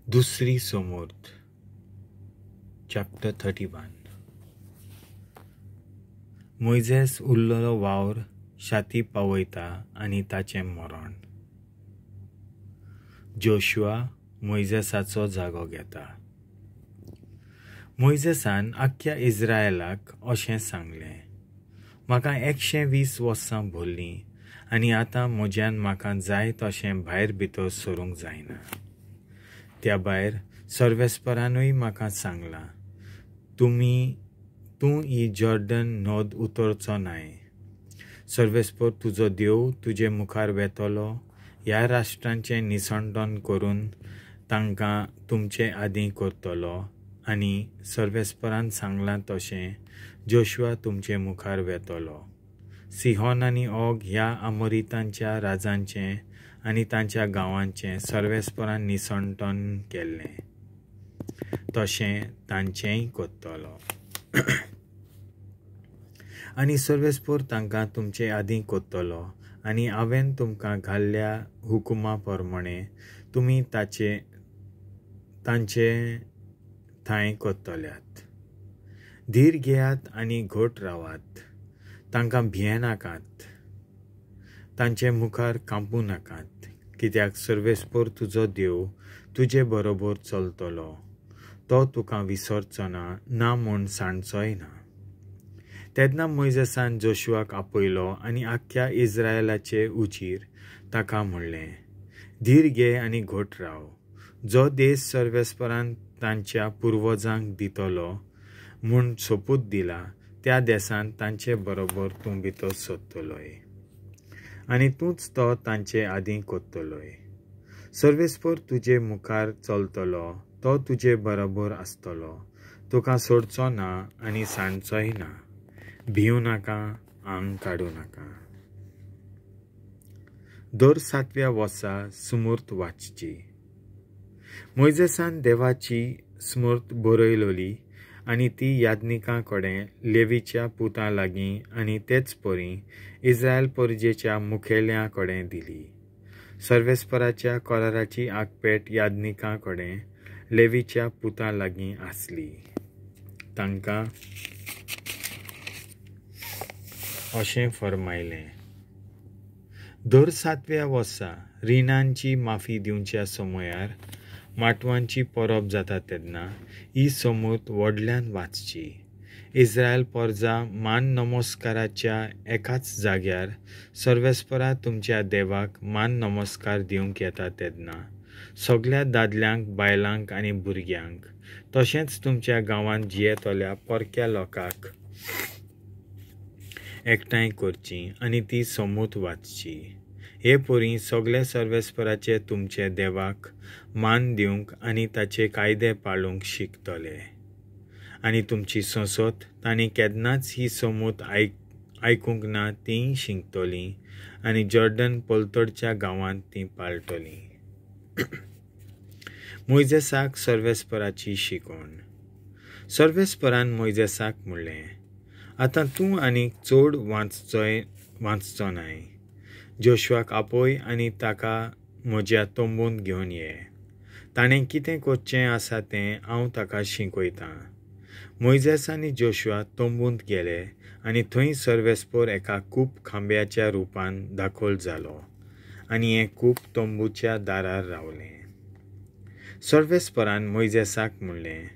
दुसरी सोमूर्त, चॅप्टर 31. मोयजेस उरलेलो वावर शाती पावयता आनी ताचें मरण. जोशुआ मोयजेसाचो जागो घेता. मोयजेसान आख्ख्या इस्रायलाक अशें सांगलें, म्हाका 120 वर्सां भरलीं आनी आतां म्हज्यान म्हाका जाय तशें भायर भितर सरूंक जायना. त्या भायर सर्वेस्परानूय म्हाका सांगलां, तूं ही जॉर्डन नद उतरचो नाय. सर्वेस्पर तुजो देव तुजे मुखार वेतलो, ह्या राष्ट्रांचें निसंटन करून तांकां तुमचे आदीं करतलो आनी सर्वेस्परान सांगलां तशें जोशुआ तुमचे मुखार वेतलो. सिहोन आनी ओग ह्या आमोरितांच्या राजांचें आनी तांच्या गांवांचें सर्वेस्परान निसंटन केल्लें तशें तांचेंय करतलो. आनी सर्वेस्पर तांकां तुमचे आदीं करतलो आनी हांवें तुमकां घाल्ल्या हुकुमा प्रमाणें तुमी तांचे ठांय करतल्यात. धीर घेयात आनी घट रावात, तांकां भियेनाकात, तांचे मुखार कांपूं नाकात, कित्याक सर्वेस्पर तुजो देव तुजे बरोबर चलतलो, तो तुका विसरचो ना, ना म्हूण सांडचोय ना. तेन्ना मोयजेसान जोशुआक आपयलो आनी आख्ख्या इस्रायलाचे उजीर ताका म्हणलें, धीर घे आनी घट राव. जो देश सर्वेस्परान तांच्या पुर्वजांक दितलो म्हूण सोपूत दिला त्या देशांत तांचे बरोबर तूं भितर सरतलोय आनी तूंच तो तांचे आदीं करतलोय. सर्वेस्पर तुजे मुखार चलतलो, तो तुजे बरोबर आसतलो, तुका सोडचो ना आनी सांडचोय ना. भिवूं नाका, आंग काडूं नाका. दर 7व्या वर्सा स्मूर्त वाचची. मोयजेसान देवाची स्मूर्त बरयलोली आनी ती याज्ञिकां कडेन, लेवीच्या पुतां लागीं आनी तेच परी इस्रायल परजेच्या मुखेल्यां कडेन दिली. सर्वेस्पराच्या कराराची आगपेट याज्ञिकां कडेन, लेवीच्या पुतां लागीं आसली. तांकां अशें फर्मायलें, दर 7व्या वर्सा रिणांची माफी दिवच्या समयार माटवांची परब जाता तेन्ना ही सोमूर्त व्हडल्यान वाचची. इस्रायल परजा मान नमस्काराच्या एकाच जाग्यार सर्वेस्परा तुमच्या देवाक मान नमस्कार दिवंक येता तेन्ना सगल्या दादल्यांक, बायलांक आनी भुरग्यांक, तशेंच तुमच्या गांवांत जियेतल्या परक्या लोकांक एकठांय करची आनी ती सोमूत वाचची. हे परी सगळे सर्वेस्पराचे तुमचे देवाक मान दिवंक आनी ताचे कायदे पाळूंक शिकतले. आनी तुमची संसद तांणी केन्नाच ही सोमूत आयकूंक ना तींय शिकतलीं आनी जॉर्डन पलतडच्या गांवांत तीं पाळटलीं. मोयजेसाक सर्वेस्पराची शिकवण. सर्वेस्परान मोयजेसाक म्हणलें, आतां तूं आनीक चड वाचचो नाय. जोशुआक आपय आनी ताका म्हज्या तंबूंत घेवन ये. ताणें कितें करचें आसा तें हांव ताका शिकयतां. मोयजेस आनी जोशुआ तंबूंत गेले आनी थंय सर्वेस्पर एका कूप खांब्याच्या रुपान दाखल जालो आनी हें कूप तंबूच्या दारार रावलें. सर्वेस्परान मोयजेसाक म्हणलें,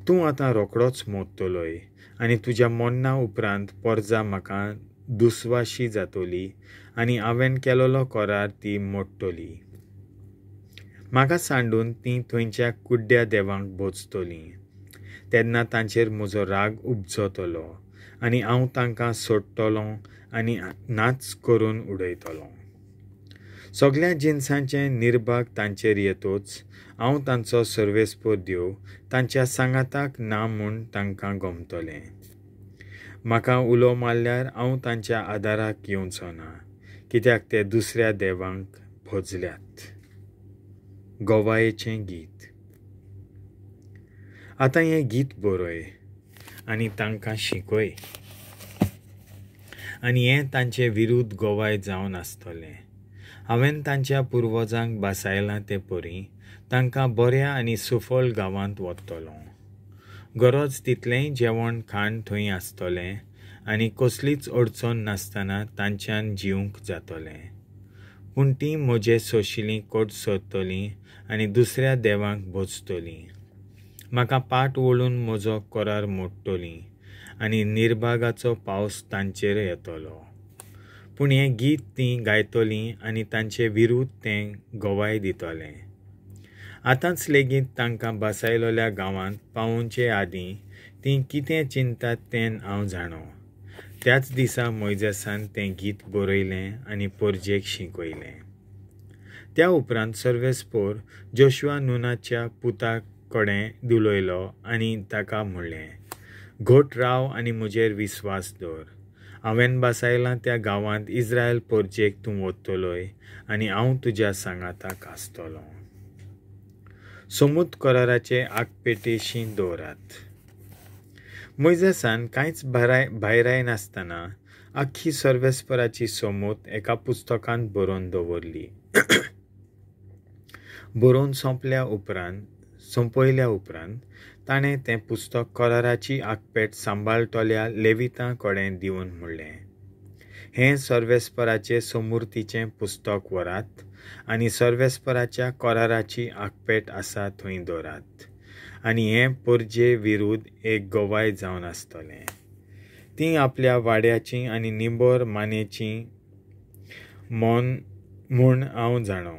तूं आतां रोखडोच मोडटलोय आनी तुज्या मरणा उपरांत परजा म्हाका दुस्वाशी जातली आनी हांवें केलेलो करार ती मोडटली. म्हाका सांडून तीं थंयच्या कुड्ड्या देवांक भोजतलीं. तेन्ना तांचेर म्हजो राग उपजतलो आनी हांव तांकां सोडटलों आनी नाच करून उडयतलों. सगल्या जिनसांचे निर्भाग तांचेर येतोच हांव तांचो सर्वेस्पर देव तांच्या सांगाताक ना म्हूण तांकां गमतलें. म्हाका उलो मारल्यार हांव तांच्या आदाराक येवचो ना, कित्याक ते दुसऱ्या देवांक भजल्यात. गवायेचें गीत. आतां हें गीत बरय आनी तांकां शिकय आनी हें तांचे विरुद्ध गवाय जावन आसतलें. हांवें तांच्या पुर्वजांक भासायलां ते परी तांकां बऱ्या आनी सुफळ गांवांत वतलो. गरज तितलेंय जेवण खाण थंय आसतलें आनी कसलीच अडचण नासतना तांच्यान जिवंक जातलें. पूण तीं म्हजे सोशिलीं कोट सोदतलीं आनी दुसऱ्या देवांक भोजतलीं. म्हाका पाट वळून म्हजो करार मोडटलीं आनी निर्भागाचो पावस तांचेर येतलो. पूण हें गीत तीं गायतलीं आनी तांचे विरुद्ध तें गवाय दितलें. आतांच लेगीत तांकां बसायलोल्या गांवांत पावोवचे आदीं तीं कितें चिंतात तें हांव जाणो. त्याच दिसा मोयजेसान तें गीत बरयलें आनी परजेक शिकयलें. त्या उपरांत सर्वेस्पोर जोशुआ नुनाच्या पुता कडेन उलयलो आनी ताका म्हणलें, घट राव आनी म्हजेर विस्वास दवर. हांवें बसायलां त्या गांवांत इस्रायल परजेक तूं वतलोय आनी हांव तुज्या सांगाताक आसतलो. सोमूत कराराचे आगपेटेशी दवरात. मोयजेसान कांयच भायराय नासतना आख्खी सर्वेस्पराची सोमूत एका पुस्तकांत बरोवन दवरली. बरोवन सोंपयल्या उपरांत ताणें तें पुस्तक कराराची आगपेट सांबाळटल्या लेवितां कडेन दिवन म्हणलें, हें सर्वेस्पराचे सोमुर्तीचें पुस्तक व्हरात आनी सर्वेस्पराच्या कराराची आगपेट आसा थंय दवरात आनी हें परजे विरुद्ध एक गवाय जावन आसतलें. तीं आपल्या वाड्याची आनी निबर मानेची मन म्हूण हांव जाणो.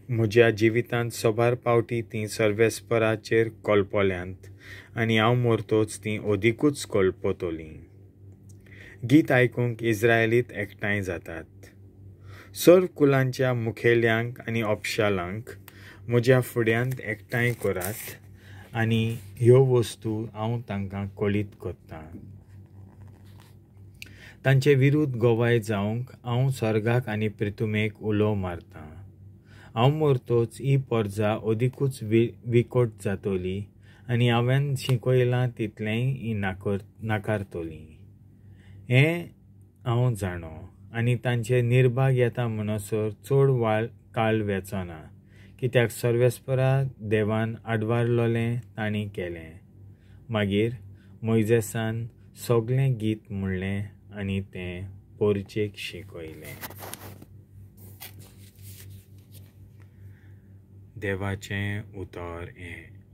म्हज्या जिवितांत सोबार पावटी तीं सर्वेस्पराचेर कोलपोल्यांत आनी हांव मरतोच तीं अदिकूच कोलपतलीं. गीत आयकूंक इस्रायलीत एकठांय जातात. सर्व कुलांच्या मुखेल्यांक आनी ऑपशालांक म्हज्या फुड्यांत एकठांय करात आनी ह्यो वस्तू हांव तांकां कळीत करतां. तांचे विरुद्ध गवाय जावंक हांव स्वर्गाक आनी प्रितुमेक उलो मारतां. हांव मरतोच ही परजा अदिकूच विकोट जातली आनी हांवें शिकयलां तितलेंय ही नाकारतली. हें हांव जाणो आनी तांचे निर्भाग येता म्हणसर चड काळ वेचो ना, कित्याक सर्वेस्परा देवान आडवारलोलें तांणी केलें. मागीर मोयजेसान सगळें गीत म्हणलें आनी तें परजेक शिकयलें. देवाचें उतर हें.